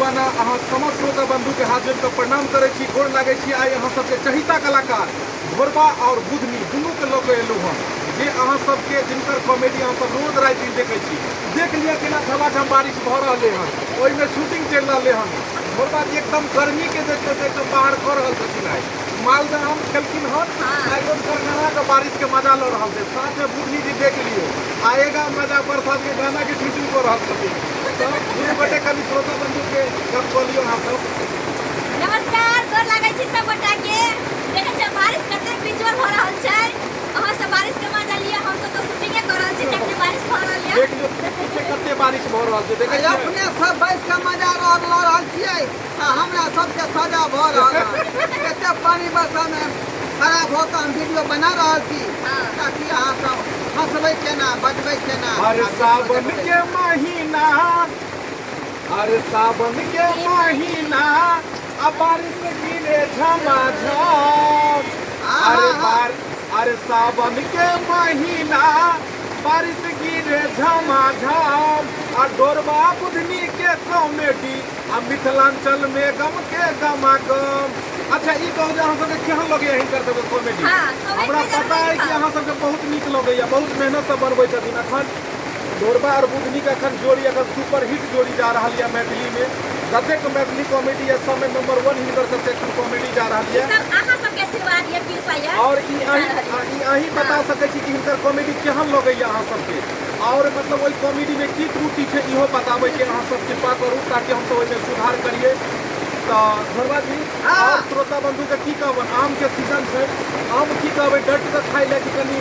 दीवाना अहाँ समस्त श्रोता बंधु के हाथ जोड़ के प्रणाम करै छी, गोर लागै छी। आइ अहाँ सबके चहिता कलाकार ढोरबा और बुधनी दुनू के लऽ के एलहुँ हन, जे अहाँ सबके जिनकर कॉमेडी अहाँ सब रोज राति दिन देखै छी। देख लिअ केना झमाझम बारिश भऽ रहलै हन, ओहिमे शूटिंग चलि रहलै हन। ढोरबा जी एकदम गर्मी के जे छै से एकदम बाहर कऽ रहल छथिन। आइ मालदह आम खेलखिन हन, एकदम करकरा के बारिश के मजा लऽ रहल छै। साथ में बुधनी जी देख लियौ आएगा मजा बरसात के गाना के शूटिंग कऽ रहल छथिन। तऽ दुनू गोटे कनि श्रोता बंधु के गप कऽ लियौ अहाँ सब। नमस्कार, गोर लागै छी सब गोटा के। देखै छियै बारिश कतेक बेजोड़ भऽ रहल छै। अहाँ सब बारिश के मजा लिअ, हम सब तऽ शूटिंगे कऽ रहल छी तखने बारिश भऽ रहल यऽ। देख लियौ पीछे कते बारिश भऽ रहल छै, देखै छियै। अपने सब बैस के मजा लऽ रहल छियै आ हमरा सबके सजा भऽ रहल है। कते पानि वर्षा में खड़ा भऽ कऽ हम वीडियो बना रहल छी ताकि अहाँ सब हंसबै केना, बजबै केना। अरे सावन के महीना, अरे सावन के महीना आ बारिश गिरे झमाझम। अरे बार अरे सावन के महीना बारिश गिरे झमाझम आ ढोरबा बुधनी के कॉमेडी आ मिथिलांचल में गम के गमागम। अच्छा ई कहू जे अहाँ सबके केहन लगैया हिनकर सबके कॉमेडी? हमरा पता है कि अहाँ सबके बहुत नीक लगैया, बहुत मेहनत से बनबै छथिन। अखन ढोरबा और बुधनी के अखन जोड़ी अखन सुपर हिट जोड़ी जा रहल यऽ मैथिली में। जतेक मैथिली कॉमेडी यऽ सब में नंबर 1 हिनकर सबके अखन कॉमेडी जा रहल यऽ। सब अहाँ सबके आशीर्वाद यऽ, कृपा यऽ। और ई अहीं बता सकै छी कि हिनकर कॉमेडी केहन लगैया अहाँ सबके, और मतलब ओहि कॉमेडी में की त्रुटि छै इहो बताबै के अहाँ सब कृपा करू ताकि हम सब ओहिमे सुधार करियै। तऽ ढोरबा जी और श्रोता बंधु के की कहबनि, आम के सीजन छै, आम की कहबै, डट के खाइ लए कि कनि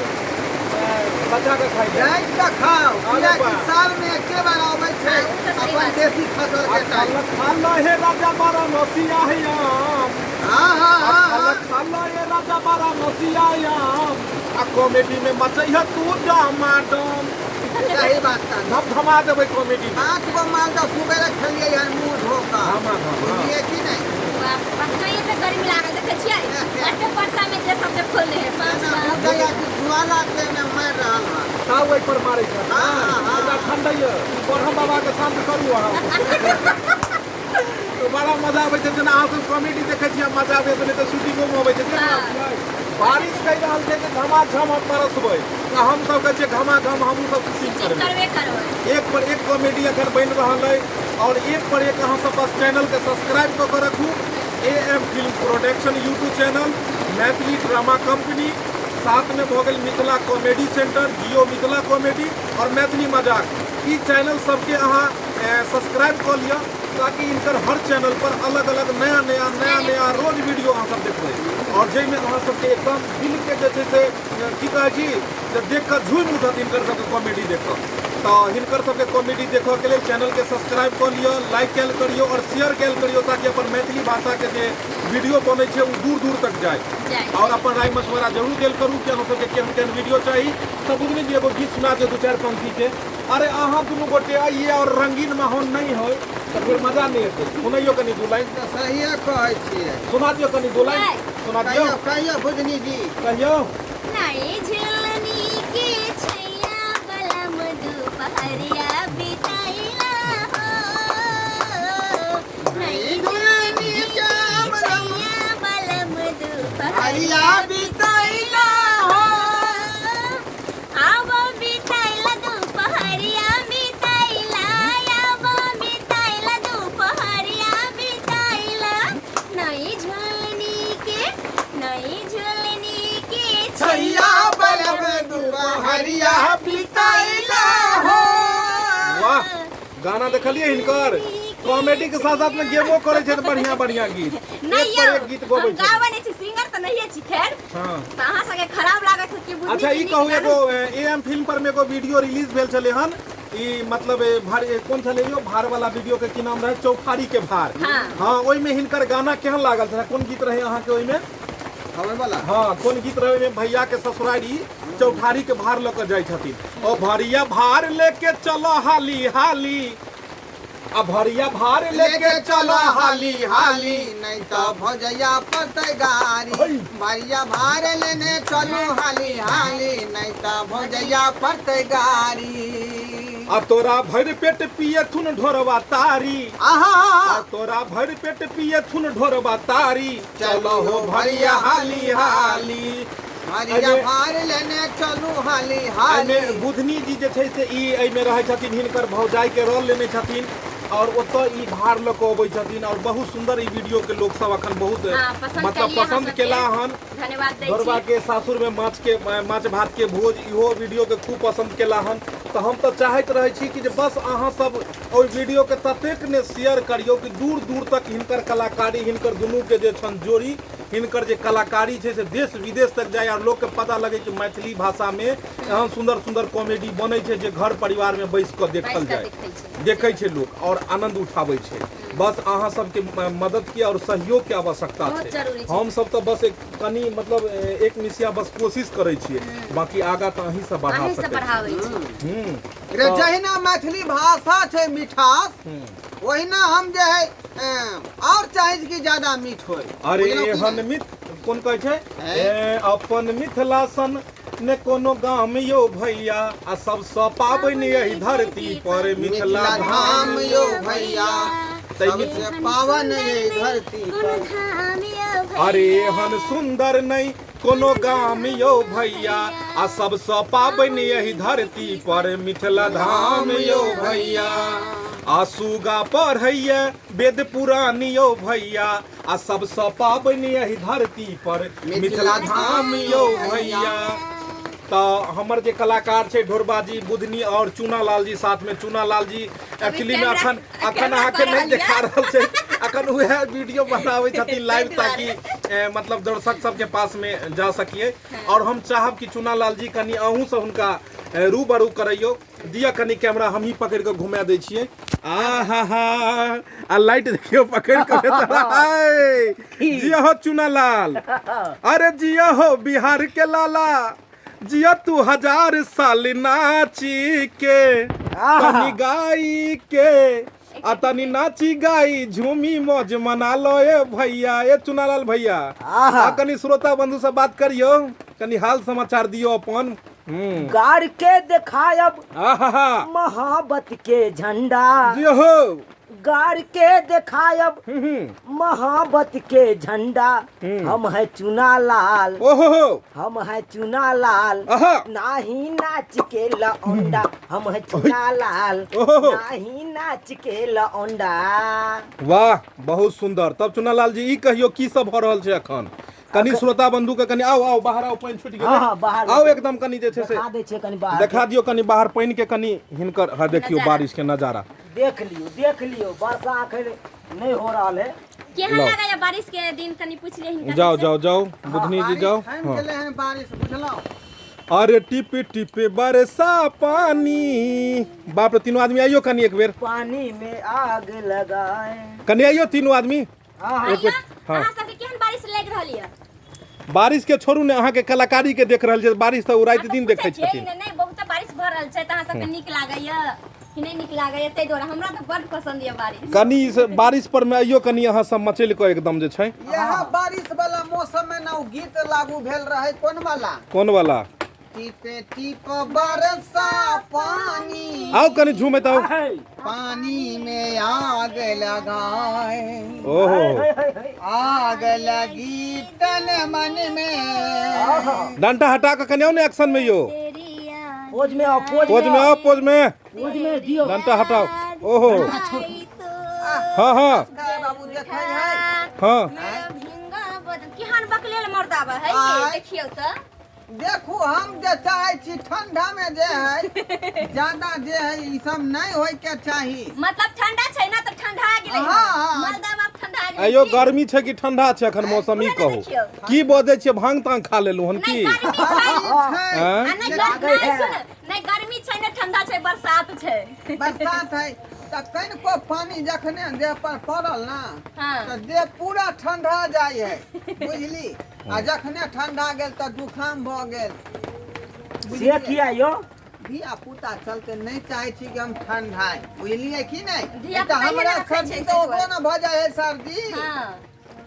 बचा के खाइ लए? डट के खाओ, कियाकि साल में एके बार अबै छै अपन देसी फसल के टाइम। खा ल हे राजा बारा नसिया हे आम। हाँ, हाँ, हाँ, हाँ। खा ल हे राजा बारा नसिया आम आ कॉमेडी में मचैह तू डमाडम। सही बात था। धमधमा देबै कॉमेडी में। 5 गो मालदह सुबेरे खेलियै हन मुँह धो कऽ। बुझलियै कि नहि? पटनाये पे गर्मी लागल देखै छियै, एते वर्षा में जे सब जे खोलने है 5 गो। बुझैया कि ज्वाला के में मारि रहल हन। ताव ओहि पर मारै छै। हाँ, हाँ, हाँ। एकरा ठंडा यऽ, ब्रह्म बाबा के शांत करू अहाँ। तो बड़ा मजा आबै छै, जेना अहाँ सब कॉमेडी देखै छियै मजा आबै छै, नहि तऽ शूटिंगो में अबै छै। देख रहल छियै बारिश कहि रहल छै जे झमाझम हम बरसबै, आ हम सब कहै छियै घमाघम हमहूँ सब शूटिंग करबै। करबे करबै। एक पर एक कॉमेडी अखन बनि रहल अइ और एक पर एक अहाँ सब बस चैनल के सब्सक्राइब कऽ के रखू। A M film production YouTube channel, Maithili drama company, साथ में भऽ गेल Mithila comedy centre, Jio Mithila comedy और मैथिली मजाक। ई चैनल सबके अहाँ सब्सक्राइब कऽ लिअ ताकि इनकर हर चैनल पर अलग अलग नया नया नया नया रोज वीडियो अहाँ सब देखबै और जाहिमे अहाँ सबके एकदम दिल के जे छै से की कहै छी जे देख कऽ झूमि उठत हिनकर सबके कॉमेडी देख कऽ। तऽ हिनकर सबके कॉमेडी देखऽ के लेल चैनल के सब्सक्राइब कऽ लिअ, लाइक कयल करियौ और शेयर कयल करियौ ताकि अपन मैथिली भाषा के जे वीडियो बनै छै ओ दूर दूर तक जाय। और अपन राय मशवरा जरूर देल करू कि अहाँ सबके केहन केहन वीडियो चाही। तऽ बुझली जी एगो गीत सुना दियौ 2-4 पंक्ति के। अरे अहाँ दुनू गोटे आइए और रंगीन माहौल नहीं होय तऽ फिर मजा नहीं एतै। सुनैयौ कनि 2 लाइन। तऽ सहिए कहै छियै। सुना दियौ कनि 2 लाइन। सुना दियौ। कहियौ, कहियौ बुझनी जी। कहियौ। नहीं झुलनी के छैया बलम दुपहरिया बिताइला हो। नहीं झुलनी के छैया बलम दुपहरिया हरिया बिताइला हो। आब बिताइला दुपहरिया बिताइला, आब बिताइला दुपहरिया बिताइला। नहीं झुलनी के, नहीं झुलनी के छैया बलम दुपहरिया बिताइला हो। वाह, गाना देखलियै हिनकर कॉमेडी के साथ साथ में गेमो करै छै तऽ बढ़िया बढ़िया गीत। नहीं एक पर यौ, एक गीत गबै हम छै। गाबै नहि छी, सिंगर तऽ नहिये छी खैर। हाँ। तऽ अहाँ सबके खराब लागत होत कि बुझनी अच्छा, कि ई नीक कहू गाना। एगो ए एम फिल्म पर में एगो वीडियो रिलीज भेल छलै हन, ई मतलब ए, भार, ए, कोन छलै यौ भार वाला वीडियो के की नाम रहै, चौठारी के भार। हाँ। हाँ, ओहिमे हिनकर गाना केहन लागल छलै, कोन गीत रहै अहाँके ओहिमे? हवे वाला। हाँ, कोन गीत रहै ओहिमे? भैया के ससुरारी चौठारी के भार लऽ कऽ जाइ छथिन, ओ भरिया भार लेके चलो हाली हाली, आ भरिया भार लेके चलो हाली हाली, नहीं तो भजैया पड़तै गारी। भरिया भार लेने चलो हाली हाली, नहीं तो भजैया पड़तै गारी। आ तोरा भरि पेट पियथुन ढोरवा तारी। आहा आ तोरा भरि पेट पियथुन ढोरवा तारी, चलो हो भरिया हाली हाली। भरिया भार लेने चलू हाली एहिमे हाली। बुधनी जी जे छै से ई एहिमे रहै छथिन, हिनकर भौजाई के रोल लेने छथिन और ओतऽ ई भार लऽ कऽ अबै छथिन और बहुत सुंदर ई वीडियो के लोक सब अखन बहुत हाँ, पसंद मतलब केलियै अहाँ पसंद सबके। केला हन। धन्यवाद दै घरवा छी। के सासुर में माछ के माछ भात के भोज, इहो वीडियो के खूब पसंद केला हन। तऽ हम तऽ चाहैत रहै छी कि जे बस अहाँ सब ओहि वीडियो के ततेक ने शेयर करियौ कि दूर दूर तक हिनकर कलाकारी, हिनकर दुनू के जे छनि जोड़ी, हिनकर जे कलाकारी छै से देश विदेश तक जाय और लोक के पता लगे कि मैथिली भाषा में एहन सुंदर सुंदर कॉमेडी बनै छै जे घर परिवार में बैस कऽ देखल बैस कऽ जाय, देखै छै। देखै छै लोक और आनंद उठाबै छै। बस अहाँ सबके मदद के और सहयोग के आवश्यकता बहुत छै। जरूरी छै। हम सब तऽ बस एक कनि मतलब एक मिसिया बस कोशिश करै छियै, बाकी आगा तऽ अहीं सब बढ़ा अहीं सब सकै छी। बढ़ाबै छी। रे जहिना मैथिली भाषा छै मिठास, ओहिना हम जे है और चाहे छी कि ज्यादा मीठ होय। अरे बुझलहुँ कि एहन नहि? मिथ कोन कहै छै? हैं? ए, अपन मिथिला सन ने कोनो गाम यो भैया, आ सबसँ पाबनि एहि धरती पर मिथिला मिथिला धाम धाम यो भैया, तै सबसे पावन एहि धरती पर। अरे एहन सुंदर नहि कोनो गाम यो भैया, आ सबसँ पाबनि एहि धरती पर मिथिला धाम यो भैया। आ सुगा पढ़ैया वेद पुराण यो भैया, आ सबसँ पाबनि एहि धरती पर मिथिला धाम यो भैया। तऽ हमर जे कलाकार छै ढोरबाजी, बुधनी और चूनालाल जी, साथ में चूनालाल जी एक्चुअली में अखन अखन कैमरा अहाँके पर नहि रहल देखा यऽ। रहल छै, अखन उएह वीडियो बनाबै छथिन लाइव ताहि ताकि मतलब दर्शक सबके पास में जा सकिए। और हम चाहब कि चूनालाल जी कनि अहूँ से हुनका रूबरू करैयो दिअ, कनि कैमरा हमही पकड़ि कऽ घुमा दै छियै। आ हा हा, आ लाइट देखियौ पकड़ि कऽ बेचारा। हाय जिया हो चूनालाल, अरे जिया हो बिहार के लाला, जिया तू 1000 साल नाची के तनी गाई के, आ तनी नाची गाई झूमी मौज मना लो ए भैया। ए चुनालाल भैया, आ कनी श्रोता बंधु से बात करियो, कनी हाल समाचार दियो अपन। गाड़ के देखायब आहा मोहब्बत के झंडा, जी हो, गाड़ के देखायब मोहब्बत के झंडा, हम है चुनालाल, ओहो हम है चुनालाल, आहा नाही नाच के लौंडा, हम है चुनालाल, ओहो। नाही नाच के लौंडा। वाह बहुत सुंदर। तब चुनालाल जी ई कहियो की सब भऽ रहल छै अखन, कनि श्रोता बंधु के कनि आउ आउ बाहर आउ, पानि छुटि गेलै। हाँ, हाँ, बाहर आउ एकदम कनि जे छै से देखा दै छियै कनि बाहर, देखा दियौ कनि बाहर पानि के कनि हिनकर। हाँ देखियौ बारिश के नजारा देख लियौ, देख लियौ, वर्षा अखन नहि हो रहल है। केहन लागैया बारिश के दिन, कनि पूछ लियै हिनका जाओ सबसे। जाओ जाओ बुधनी जी जाओ। थमि हाँ। गेलै हन बारिश, बुझलहुँ? अरे टिप टिप बरसा पानी, बाप रे तीनों आदमी आइयो कनि एक बेर, पानी में आग लगाए, कनि आइयो तीनों आदमी। हाँ, एक बेर, आइयो, हाँ। अहाँ सबके केहन बारिश लागि रहल यऽ? बारिश के छोड़ू ने, अहाँके कलाकारी के देख रहल छै। बारिश तऽ ओ राति दिन पूछै देखै छियै छथिन। ने, नहि बहुत बारिश भऽ रहल छै तऽ अहाँ सबके नीक लागैया कि नहि नीक लागैया? ताहि दुआरे हमरा तऽ बड पसंद यऽ बारिश। कनि से बारिश पर मे आइयो कनि अहाँ सब मचलि कऽ एकदम जे छै। यह बारिश वाला मौसम में ना ओ गीत लागू भेल रहे, कोन वाला? कोन वाला? टिपे टिप बरसा पानी, आउ कनि झूमैत आउ। पानी में आग लगाए, ओहो आग लगी तन मन में। डंटा हटा कऽ कनि आउ ने एक्शन में यो, पोज में आओ, पोज पोज में आओ, पोज में पोज में दियो, डंटा हटाओ। ओहो हाँ हाँ बाबू देखै है, हाँ केहन बकलेल मर्दाबा है आय। देखियौ तऽ। देखू हम जे चाहे छी ठंडा में जे है ज्यादा जे है ई सब नहीं होय के चाही, मतलब ठंडा छै ना तऽ ठंडा गेलै। हाँ, हाँ। मर्दाबा ठंडा गेलै। आइयो गर्मी छै कि ठंडा छै अखन मौसम, ई कहू देखियौ। की बजै छियै, भांग तांग खा लेलहुँ हन नहि की? गर्मी छै, छै, आँय? आ नहि नहि सुन, नहि गर्मी छै नहि ठंडा छै, बरसात छै। बरसात है तऽ कनिको पानी जखने देह पर पड़ल ना हाँ। तऽ देह पूरा ठंडा जाइ है, बुझली? आ जखने ठंडा गेल तऽ जुकाम भऽ गेल। से किया यो? धिया पुता चलते नहीं चाहे छी कि हम ठंडाए, बुझलियै कि नहीं? धिया तऽ पुता हमरा इहे ने रखै सर्दी छै तऽ ओकरो ने भऽ जाइ है सर्दी। हाँ।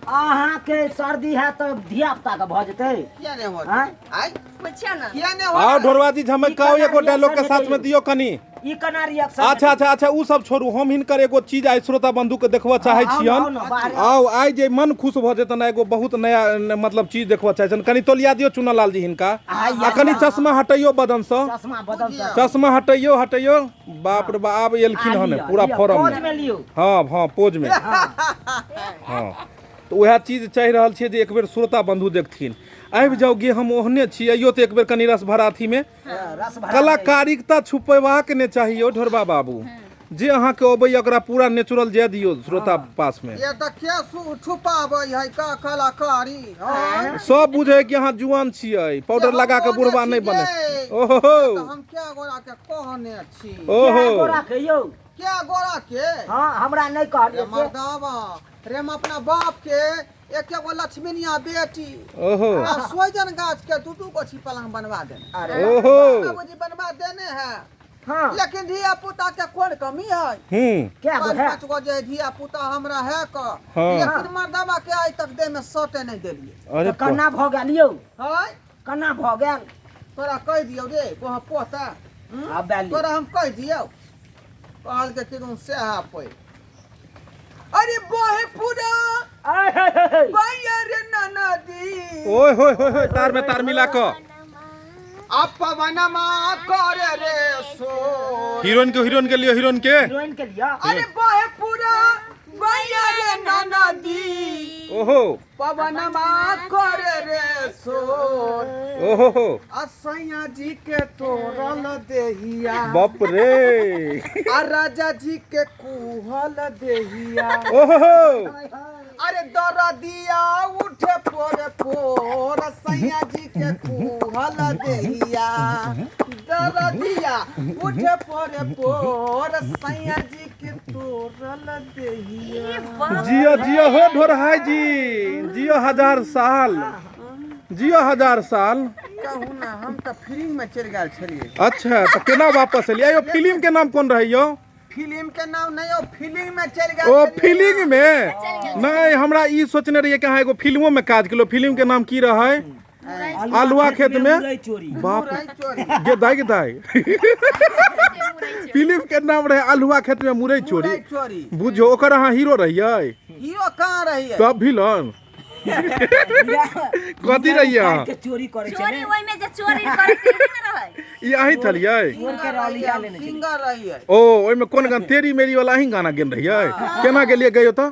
अहाँके सर्दी है तऽ धिया पुता के भऽ जेतै? किया नहि होत? आँय? आँय? पूछियौ ने। किया नहि आओ होत? ढोरवा जी झमकाओ एगो डायलॉग के साथ में दियो कनि। ई केना रिएक्शन अच्छा अच्छा अच्छा, उ सब छोड़ू, हम हिनकर एगो चीज आइ श्रोता बंधु के देखबऽ चाहै आउ छियन। ने, बाहर आउ, आइ जे मन खुश भऽ जेतन, एगो बहुत नया मतलब चीज देखबऽ चाहै छनि। कनि तोलिया दियौ चुनालाल जी हिनका, आ कनि चश्मा हटैयौ बदनसँ। चश्मा बदल सक। चश्मा हटैयौ, हटैयौ। बाप रे बाप, आब एलखिन हन पूरा फॉर्म पोज में लियौ। हँ हँ, पोज में। हँ, तऽ उएह चीज चाहि रहल छियै जे एक बेर श्रोता बंधु देखथिन। आबि जाउ गे, हम ओहने छी। अइयो तऽ एक बेर कनि रस भरा अथीमे रस भरा कलाकारिता छुपेबाक नहि चाही यौ ढोरबा बाबू। जे अहाँके अबैया ओकरा पूरा नेचुरल जाय दियौ श्रोता पासमे। ये तऽ के छुपाबै है का कलाकारी? हँ, सब बुझे कि अहाँ जुआन छियै, पाउडर लगा के बुढ़बा नहि बने। ओहो, तऽ हम क्या गोरा के कहने छी? ओहो, गोरा के यौ? क्या गोरा के? हाँ, हमरा नहि कहलियै रे से। मर्दावा रे, हम अपना बाप के एक एगो लक्ष्मीनिया बेटी ओहो आ सोहजन गाछ के दू दू गो छी पलंग बनवा देने। अरे ओहो, बाबूजी बनवा देने है। हाँ, लेकिन धिया पुता के कोन कमी है? क्या गो पाँच है? पाँच गो जे धिया पुता हमरा है क। हाँ। लेकिन मर्दावा के आइ तक देह में सटे नहीं देलिए। अरे तऽ कन्ना भऽ गेल यौ? है कन्ना भऽ गेल? तोरा कहि दियौ रे गोहा पोता। आब बैल तोरा हम कहि दियौ, कहल के किदुन सेहा पै। अरे बोहे पूरा भैया रे ननदी। ओए होय होय होय, तार में तार मिला कऽ अपवनमा करे रे सो। हीरोइन के, हीरोइन के लियो, हीरोइन के, हीरोइन के लिया। अरे बोहे पूरा भैया रे ननदी। ओहो, पवनमा करे रे सोर। ओहो हो, असैया जी के तोरल देहिया। बाप रे। आ राजा जी के कुहल देहिया। ओहो हो, अरे दरदिया उठे पोरे पोर, सैया जी के कुहल देहिया। दरदिया उठे पोरे पोर, सैया जी के तोरल देहिया। जियो जियो हो ढोरहाई जी, जियो हजार साल, जियो हजार साल। कहू ना, हम तऽ फिल्म में चलि गेल छलियै। अच्छा, तऽ केना वापस एलियै यौ? फिल्म के नाम कोन रहै यौ? फिल्म के नाम नहीं, ओ फिल्म में चलि गेल ओ छलियै। फिल्म में नहि, हमरा ई सोचने रहियै कि अहाँ एगो फिल्मो में काज केलहुँ। फिल्म के नाम की रहै? आलुआ खेत में मुरई चोरी। बाप मुरई चोरी। गे दाई, गे दाई, फिल्म के नाम रहे आलुआ खेत में मुरई चोरी। मुरई चोरी। बुझो ओकर अहाँ हीरो रहियै? हीरो कहाँ रहियै? तब विलन कथी रहियै अहाँ? के चोरी करै छै चोरी ने। ओहिमे जे चोरी करै से ने रहै। ई अहीं छलियै? चोर के रहली लेने छलै। सिंगर रहियै। ओ ओहिमे कोन गाना, तेरी मेरी वाला अहीं गाना गेन रहियै? केना गेलियै? गयो तऽ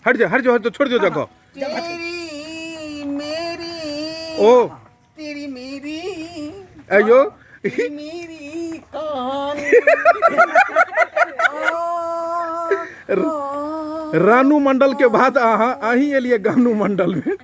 हट जाओ, हट जाओ, हट जाओ, छोड़ दियौ जगह। तेरी मेरी ओ तेरी मेरी अयो तेरी मेरी कहानी। रानू मंडल के बाद अहाँ अहीं एलियै गानू मंडल में।